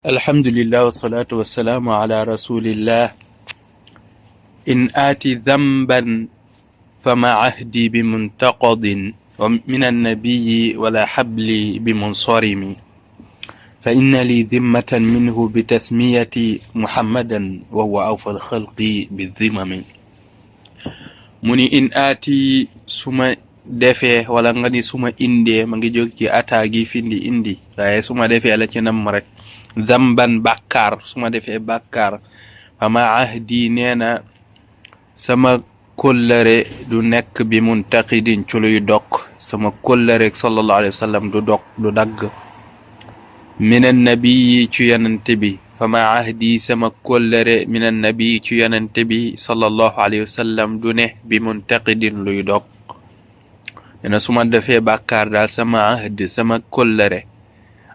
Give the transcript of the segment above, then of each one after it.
alhamdulillah wassalatu wassalamu ala rasulillah in aati dhanban fama ahdi bimuntaqadin wa min annabiyi wala habli bimunsarimi fa inna li dhimmatan minhu bitasmiyati muhammadan wa huwa awfa alxalqi bidhimami mu ni in aati suma defee wala nga ni suma indee ma ngi jóg ci ataa gi findi indi waaye suma defee la ci nam rek zamban bàkkaar su ma defee bàkkaar fama ahdi nee na sama kóllëre du nekk bi muntaqidin ci luy dog sama kóllëre sallallahu alayhi wa sallam du dog du dagg minan nabi ci yonente bi fama ahdi sama kóllëre minan nabi ci yonente bi sallallahu alayhi wa sallam du ne bi muntaqidin luy dog nee na su ma defee bàkkaar daal sama ahd sama kóllëre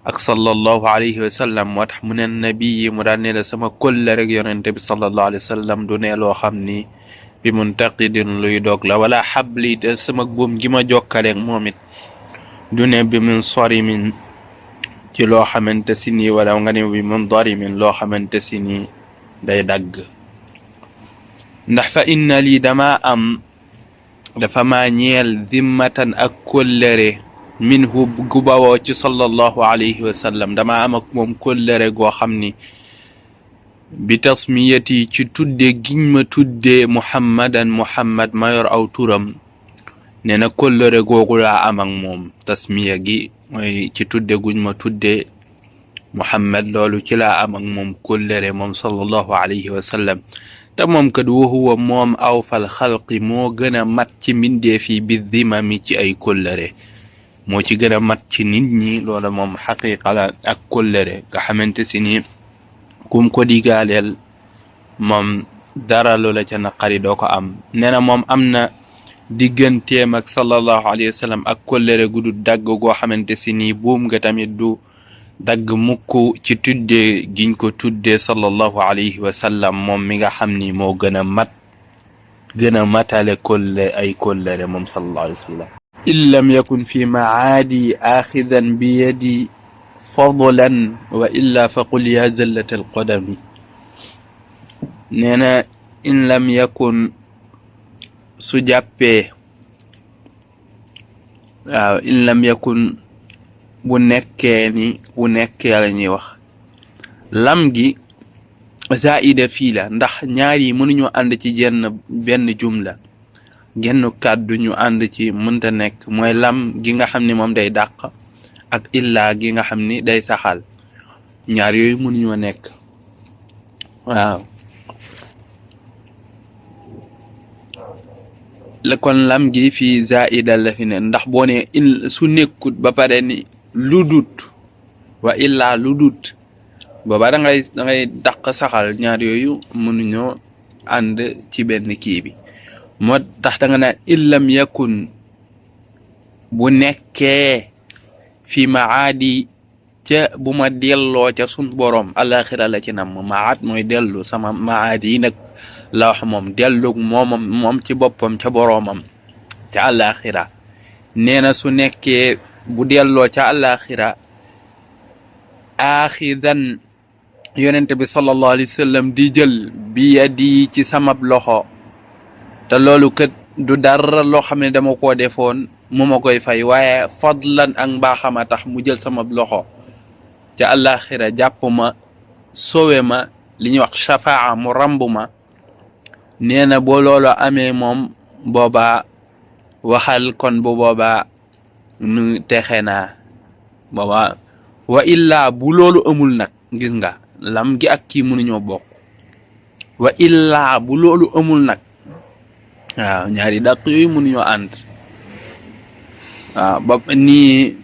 ak sallallahu alayhi wa sallam moo tax mu ne nabi yi mu daan ne la sama kóllëre rek yonente bi sallallahu alayhi wa sallam du ne loo xam ni bi muntaqidin luy dog la wala xabli te sama buum gi ma jokkaleeg moom it du ne bi mun sorimin ci loo xamante si nii wala nga ne bi mun darimin loo xamante si nii day dagg ndax fa inna lii dama am dafa maa ñeel zimmatan ak kóllëre minhu gu bawoo ci sallallahu alayhi wa sallam dama am ak moom kóllëre goo xam ni bi tasmiyati ci tudde giñ ma tudde muhammadan muhammad mayor aw turam nee na kóllëre googu laa am ak moom tasmiya gi mooy ci tudde guñ ma tudde muhammad loolu ci laa am ak moom kóllëre moom sallallahu alayhi wa sallam te moom kat wa huwa moom awfal xalqi moo gën a mat ci mbindeef yi bi dhimami ci ay kóllëre moo ci gën a mat ci nit ñi loola moom xaqiqa la ak kóllëre nga xamante si ni kum ko digaaleel moom dara loola ca naqari doo ko am nee na moom am na digganteem ak sallallahu alayhi wa sallam ak kóllëre gu du dagg goo xamante si ni buum nga tamit du dagg mukk ci tuddee giñ ko tuddee sallallahu alayhi wa sallam moom mi nga xam ni moo gën a matale ay kóllëre moom sallallahu alayhi wa sallam in lam yakun fi macaadi aaxidan bi yadi fadlan wa illa fa qul ya zallata alqadami nee na in lam yakun su jàppee waaw in lam yakun bu nekkee la ñuy wax lam gi zaida fii la ndax ñaar yi mënuñoo ànd ci benn jumla genn kàddu ñu ànd ci mënta nekk mooy lam gi nga xam ni moom day dàq ak illaa gi nga xam ni day saxal ñaar yooyu mënuñoo nekk waaw la kon lam gi fii zaida la fi ne ndax boo ne su nekkut ba pare ni lu dut wa illaa lu dut booba da ngay dàq saxal ñaar yooyu mënuñoo ànd ci benn kii bi moo tax da nga naan illam yakun bu nekkee fi maadi ca bu ma delloo ca sun boroom alaxira la ci nam maad mooy dellu sama maadi yi nag la wax moom dellu moom ci boppam ca boroomam ca alaxira nee na su nekkee bu delloo ca alaxira aaxidan yonente bi sallallahu alayhi wa sallam di jël bi yadi ci samab loxo te loolu kat du dara loo xam ne dama koo defoon mu ma koy fay waaye fadlan ak mbaaxama tax mu jël sama loxo ca àllaaxira jàpp ma sowe ma li ñuy wax shafaa mu ramb ma nee na boo loolu amee moom boobaa waxal kon bu boobaa nu texe naa boobaa wa illaa bu loolu amul nag gis nga lam gi ak kii mënuñoo bokk wa illaa bu loolu amul nag waaw ñaari dàq yooyu mënuñoo ànd waaw ba nii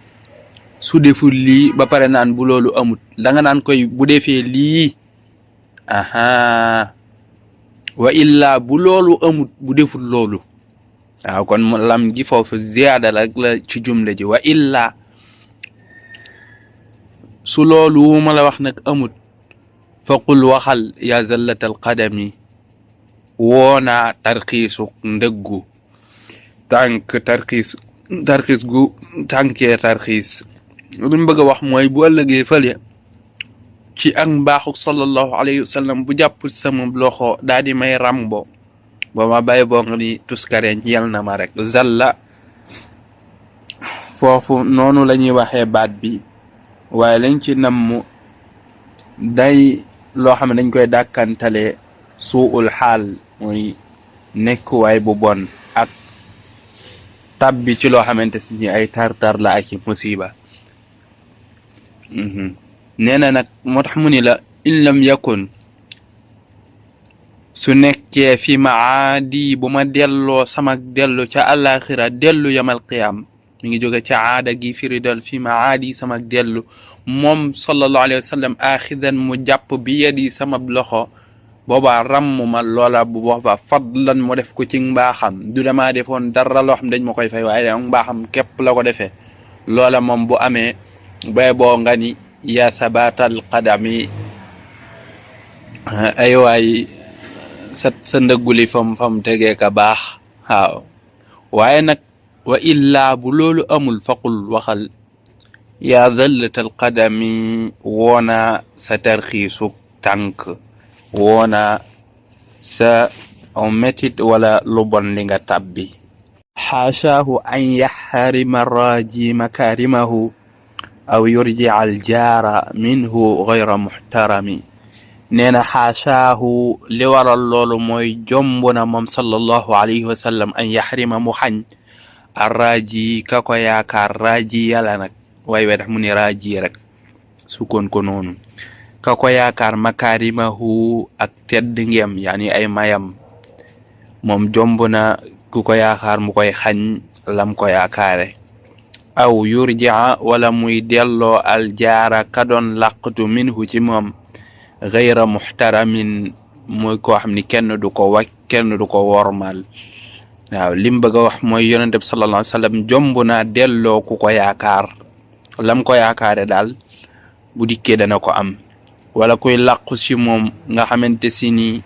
su deful lii ba pare naan bu loolu amut danga naan koy bu defee lii aha wa illaa bu loolu amut bu deful loolu waaw kon lam gi foofu ziyaada la ci jumla ji wa illaa su loolu ma la wax nag amut fa qul waxal ya zallatal qadami woona tarxiisu ndëggu tànk tarxiis gu tànkee tarxiis lu mu bëgg a wax mooy bu ëllëgee fële ci ak mbaaxu sallallahu alayhi wa sallam bu jàpp sama loxo daa di may rambo ba ma bàyyi boo nga ni tuskareen yal na ma rek zalla foofu noonu la ñuy waxee baat bi waaye lañ ci namm day loo xam ne dañ koy dàkkantale suul xaal mooy nekkuwaay bu bon ak tabbi ci loo xamante si ni ay tartar la ak ci musiba nee na nag moo tax mu ni la in lam yakun su nekkee fi maadi bu ma delloo sama dellu ca àllaaxira dellu yamal qiyaam mi ngi jóge ca aada gi firi dal fi maadi sama dellu moom sallallahu alayhi wa sallam aaxidan mu jàpp bi yadi sama loxo boobaa ramm ma loola bu boobaa fadlan mu def ko ci mbaaxam du damaa defoon dara loo xam dañ ma koy fay waaye da mbaaxam képp la ko defee loola moom bu amee bay boo nga ni ya sabatal qadami ay waay sa ndëgguli fam tegee ka baax waaw waaye nag wa illaa bu loolu amul faqul waxal yaa dhallatal qadami woona sa tarxiisu tànk woona sa metit wala lu bon li nga tàbbi xaashaahu an yaxarima raaji makaarimahu aw yurji al jaara minhu gayra muxtarami nee na xaashaahu li waral loolu mooy jomb na moom sallallahu alayhi wa sallam an yaxrima mu xañ ar raaji ka ko yaakaar raaji yàlla nag way we daf mu ni raaji rek sukkoon ko noonu ka ko yaakaar makaarimahu ak tedd ngem yaani ay mayam moom jomb na ku ko yaakaar mu koy xañ lam ko yaakaare aw yurjaa wala muy delloo aljaara ka doon laqtu minhu ci moom gayra muxtaramin mooy koo xam ni kenn du ko wàcc kenn du ko wormal waaw lim bëgg a wax mooy yonente bi sallallahu alayhi wa sallam jomb naa delloo ku ko yaakaar lam ko yaakaare daal bu dikkee dana ko am wala kuy làqu si moom nga xamante si ni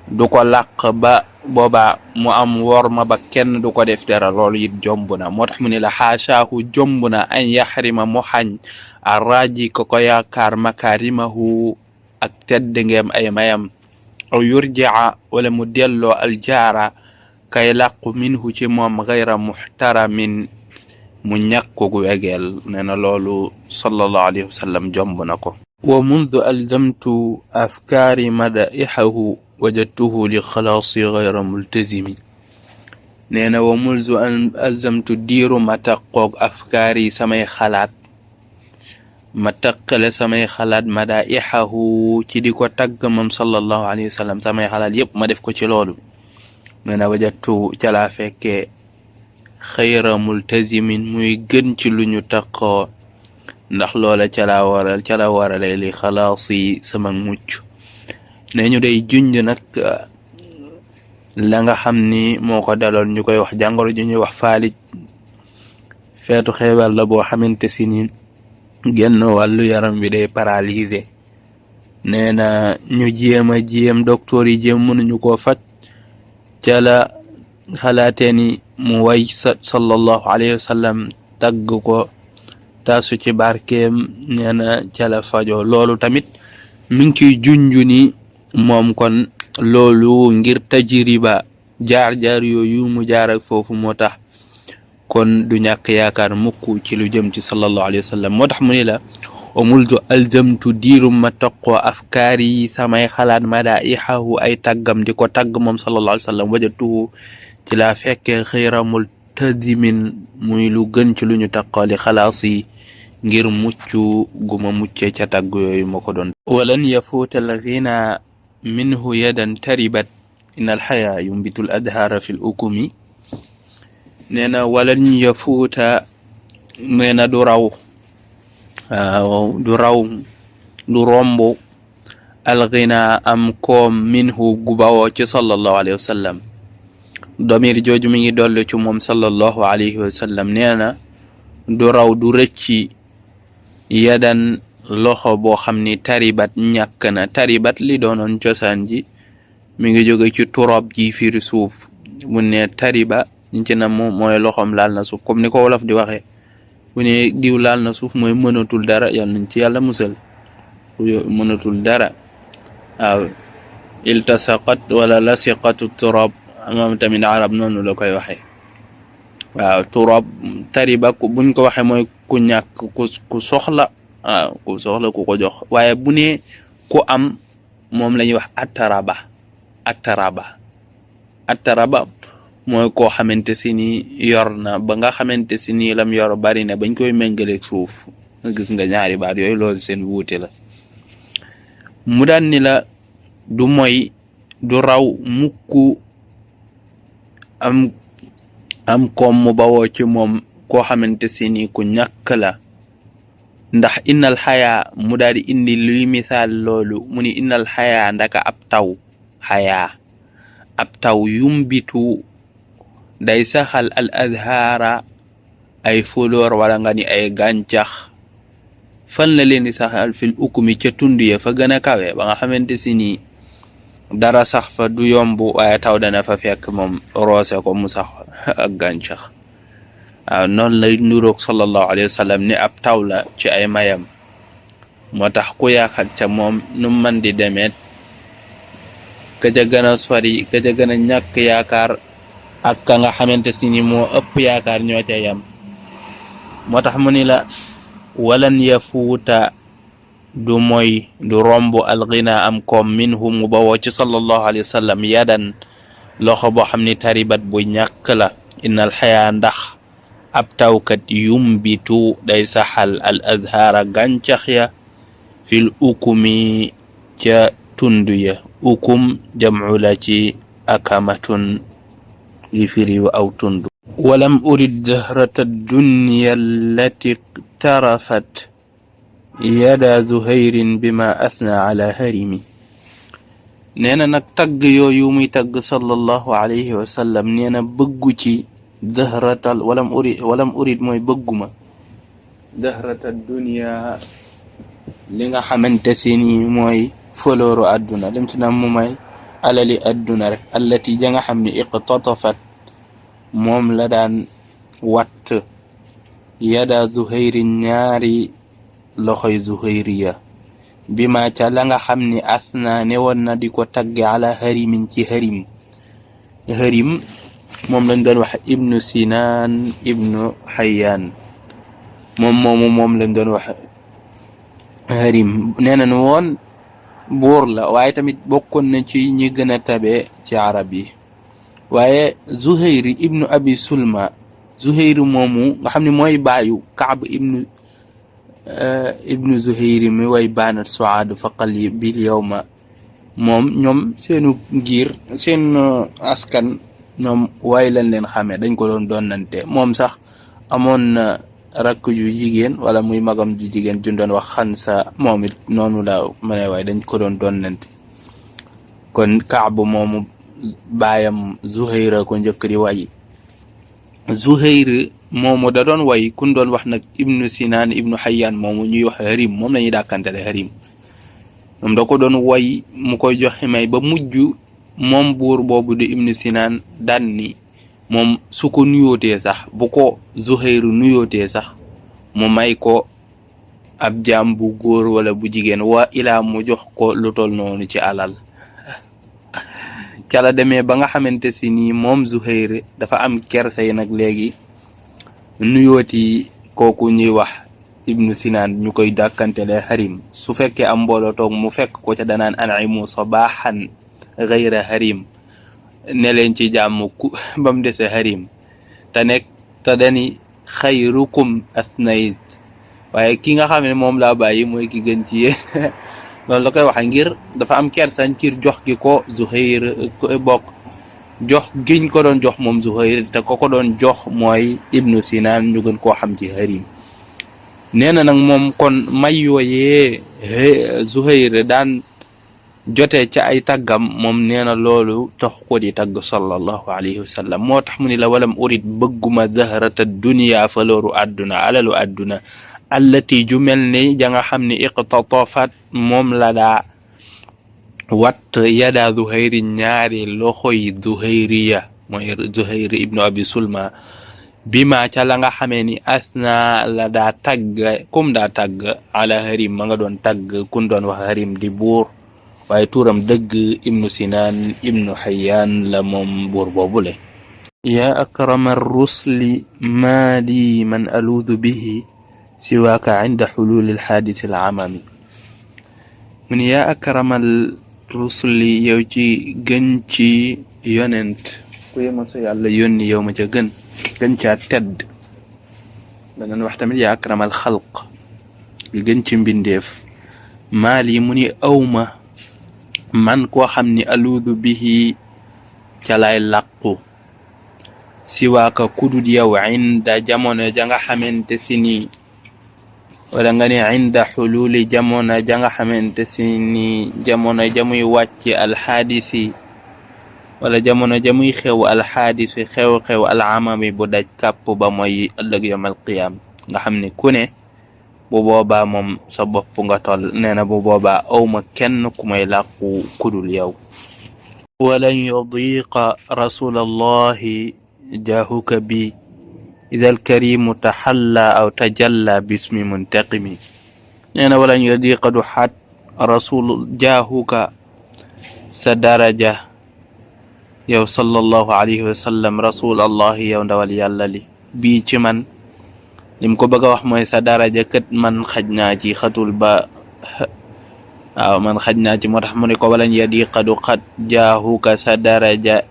du ko làq ba booba mu am worma ba kenn du ko def dara loolu it jomb na moo tax mu ne la xaashaahu jomb na an yaxrima mu xañ a raaji ko ko yaakaar makaarimahu ak tedd ngeem ay mayam aw yurjaa wala mu delloo aljaara kay làqu minhu ci moom gayra muxtaramin mu ñàkku wegeel nee na loolu sallallahu alayhi wa sallam jomb na ko wa mundu alzamtu afkaari madaihahu wajadtuhu li xalaasi gayra multazimi nee na wa mulzu alzamtu diiru ma taqoog afkaari samay xalaat ma taqale samay xalaat madaihahu ci di ko tagg moom sallallahu alayhi wa sallam samay xalaat yépp ma def ko ci loolu nee na wajadtu ca laa fekkee xayra multazimin muy gën ci lu ñu taqoo ndax loola ca la warale li xalaasi sama mucc ne ñu day junj nag la nga xam ni moo ko daloon ñu koy wax jàngoro ju ñuy wax faalij feetu xeebar la boo xamante si ni genn wàllu yaram bi day paralysé nee na ñu jéem docteur yi jéem mënuñu koo faj ca la xalaatee ni mu way sallallahu alayhi wa sallam tagg ko taasu ci barkeem nee na ca la fajo loolu tamit mi ngi ciy junju ni moom kon loolu ngir tajriba jaar-jaar yooyu mu jaar ak foofu moo tax kon du ñàkk yaakaar mukk ci lu jëm ci sallallahu alayhi wa sallam moo tax mu ni la omultu alzamtu diirum ma toqoo afkaar yi samay xalaat madaihahu ay taggam di ko tagg moom sallallahu alayhi wa sallam wajatuhu ci laa fekkee xayra multazimin muy lu gën ci lu ñu taqali xalaas yi ngir mucc guma mucce ca tagg yooyu ma ko doon walan yafuuta al ghina minhu yadan taribat in al xaya yumbitu al adhaara fi l ukumi nee na walan yafuuta nee na du raw du romb al ghina am koom minhu gubawoo ci sallallahu alayhi wa sallam domir jooju mi ngi dollu ci moom sallallahu alayhi wa sallam nee na du raw du rëcci yadan loxo boo xam ni taribat ñàkk na taribat li doonoon cosaan ji mi ngi jóge ci turab ji firi suuf mu ne tariba ñu ci na mooy loxom laal na suuf comme ni ko wolof di waxee bu ne diw laal na suuf mooy mënatul dara yàlla nañ ci yàlla musal mënatul dara waaw iltasaqat wala lasiqatu turab moom tamit arab noonu la koy waxee waaw turab tariba buñ ko waxee mooy ku ñàkk ku soxla waaw ku soxla ku ko jox waaye bu ne ku am moom la ñuy wax attaraba mooy koo xamante si ni yor na ba nga xamante si ni lam yor bari na bañ koy méngaleeg suuf gis nga ñaari baat yooyu loolu seen wuute la mu daan ni la du moy du raw mukk am koom mu bawoo ci moom koo xamante si ni ku ñàkk la ndax innal xayaa mu daal di indi luy misaal loolu mu ni innal xayaa ndaka ab taw yumbitu day saxal al azhaara ay fleur wala nga ni ay gàncax fan la leen di saxal fil ukumi ca tund ya fa gën a kawe ba nga xamante si ni dara sax fa du yomb waaye taw dana fa fekk moom roose ko mu sax ak gàncax waaw noonu lay nuroog sallallahu alayhi wa sallam ni ab taw la ci ay mayam moo tax ku yaakaar ca moom nu man di demeet ka ca gën a sori ka ca gën a ñàkk yaakaar ak ka nga xamante si ni moo ëpp yaakaar ñoo ca yam moo tax mu ni la walan yafuuta du moy du romb alghina am koom minhu mu bawoo ci sallallahu alayhi wa sallam yadan loxo boo xam ni taribat bu ñàkk la innal xayaa ndax ab tawkat yumbitu day saxal al azhaara gàncax ya fil ukumi ca tund ya ukum jamcu la ci akamatun yi firi wa aw tund walam urid zahrata dunya allati tarafat yada zuhayrin bima asna ala harimi nee na nag tagg yooyu muy tagg sallallahu alayhi wa sallam nee na bëggu ci zahratal walam urid mooy bëgguma zahrata dunya li nga xamante si ni mooy folooru àdduna lim ci nam mu may alali àdduna rek allati ja nga xam ni iqtatafat moom la daan watt yada zuhayrin ñaari loxoy zuhayriya bi ma ca la nga xam ni asna ne woon na di ko tagge ala harimin ci harim moom lañ doon wax ibnu Sinaan ibnu Hayyan moom lañ doon wax harim nee nañ woon buur la waaye tamit bokkoon na ci ñi gën a tabe ci arab yi waaye Zuhayr ibnu Abi Sulma Zuhayr moomu nga xam ne mooy baayu Kaab ibnu Zuhayr mi way baanat suaadu faqal yi bil yawma moom ñoom seenu ngir seen askan ñoom waay lañ leen xamee dañ ko doon donnante moom sax amoon na rakk ju jigéen wala muy magam ju jigéen ju doon wax Xansa moom it noonu la ma ne waaye dañ ko doon donnante kon Kaab moomu baayam Zuhayr ko njëkk di way Zuhayr moomu da doon way kun doon wax nag ibnu Sinaan ibnu Hayyan moomu ñuy wax harim moom la ñuy dàkkantele harim moom da ko doon way mu koy joxe may ba mujj moom buur boobu di ibnu Sinaan daan ni moom su ko nuyootee sax bu ko Zuhayr nuyootee sax mu may ko ab jaam bu góor wala bu jigéen waa ilaa mu jox ko lu tol noonu ci alal ca la demee ba nga xamante si nii moom Zuhayr dafa am kersay nag léegi nuyooti kooku ñuy wax ibnu Sinaan ñu koy dàkkantele harim su fekkee am mbooloo toog mu fekk ko ca danaan an'imu sabahan ghayra harim ne leen ci jàmm ku ba mu dese harim te dani xayrukum asnayt waaye ki nga xam ne moom laa bàyyi mooy ki gën ci yéen loolu la koy waxe ngir dafa am kersañ ngir jox gi ko Zuhayr bokk jox giñ ko doon jox moom Zuhayr te ko doon jox mooy ibnu Sinaan ñu gën koo xam ci harim nee na nag moom kon may yooyee Zuhayr daan jotee ca ay taggam moom nee na loolu tax ko di tagg sallallahu alayhi wa sallam moo tax mu ni la walam urid bëgguma zahrata dunya falooru àdduna alalu àdduna allati ju mel ni ja nga xam ne iqtatafat moom la daa wat yada Zuhayri ñaari loxoy Zuhayriya mooy Zuhayr ibnu Abi Sulma bima ca la nga xamee ni asna la daa tagg kum daa tagg ala harim ma nga doon tagg kun doon wax harim di buur waaye tuuram dëgg ibnu sinaan ibnu xayaan la moom buur boobule. yaa akrama rusli maa lii man aluudu bihi siwaaka inda xululi alxaadisi alamami mu ni yaa akramal rusli yow ci gën ci yonent ku yema sa yàlla yónni yow ma ca gën caa tedd danañ wax tamit yaa akramal xalq li gën ci mbindeef maal yi mu ni awma man koo xam ni aluudu bihi ca lay làqu siwaaka kudud yow inda jamono ja nga xamante si ni wala nga ne inda xululi jamono ja nga xamante si ni jamono jamuy wàcc alxaadisi wala jamono jamuy xew alxaadisi xew-xew alamami bu daj kàpp ba mooy ëllëg yawmal qiyaam nga xam ne ku ne bu boobaa moom sa bopp nga toll nee na bu boobaa awma kenn ku may làqu kudul yow. walan yudiqa rasulallahi jaahuka bi ida alkarimu taxalla aw tajalla bismi muntaqimi nee na walan yudiqa du xat rasul jaahuka sa daraja yow sallallahu alayhi wa sallam rasulallahi yow ndawal yàlla li bii ci man lim ko bëgg a wax mooy sa daraja kët man xaj naa ci xatul ba waaw man xaj naa ci moo tax mu ne ko walan yadiqa du xat jaahuka sa daraja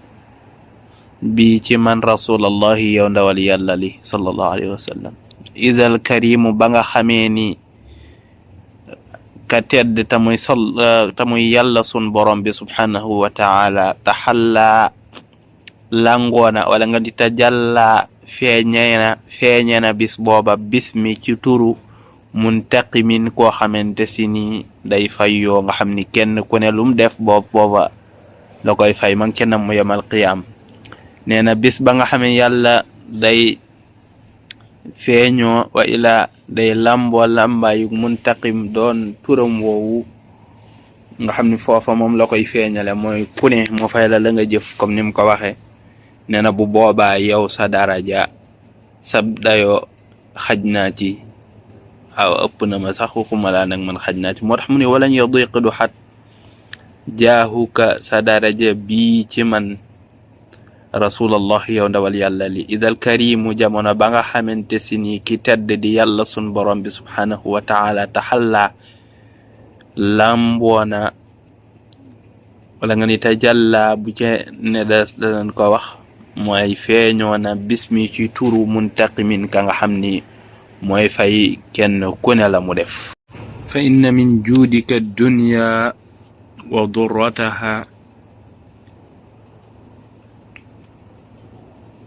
bi ci man rasulallahi yow ndawal yàlla li sallallahu alayhi wa sallam idal karimu ba nga xamee ni ka tedd tamuy yàlla sun borom bi subhanahu wa taala taxalla langoona wala nga di tajalla feeñena bis booba bismi ci turu muntaqimin koo xamante si ni day fayyoo nga xam ni kenn ku ne lum def booba la koy fay man kenn mu yemal qiyaam nee na bis ba nga xam ne yàlla day feeñoo wa ila day lamboo lambayu muntaqim doon turam woowu nga xam ni foofa moom la koy feeñale mooy ku ne mu fay la nga jëf comme ni mu ko waxee nee na bu boobaa yow sa daraja sa dayoo xaj naa ci aw ëpp na ma sax waxuma laa nag man xaj naa ci moo tax mu ne walan yadiq du xat jaahuka sa daraja bii ci man rasulallah yow ndawal yàlla li idal karimu jamono ba nga xamante si ni ki tedd di yàlla sun borom bi subhanahu wa taala taxalla lamboona wala nga ni tajalla bu ce ne danañ ko wax mooy feeñoona bismi ci turu muntaqimin ka nga xam ni mooy fay kenn ku ne la mu def. fa inna min juudika dunya wa durrataha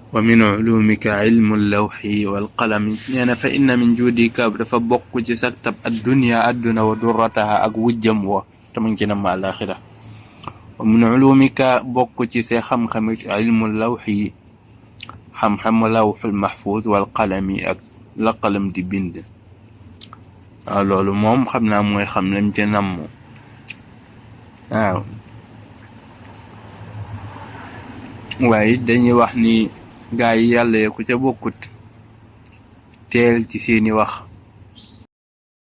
wa min ulumika ilmu lawxi wal qalami nee na fa inna min juudika dafa bokk ci saktab addunya adduna wa durrataha ak wujjam wa tamuñ ci nam alaxira wa min ulumika bokk ci see xam-xam ilmu lawxi xam-xamu lawxul mahfuz wal qalami ak la qalam di bind waaw loolu moom xam naa mooy xam lam ci namm waaw waaye dañuy wax ni gaa yi yàlla ku ca bokkut teel ci seeni wax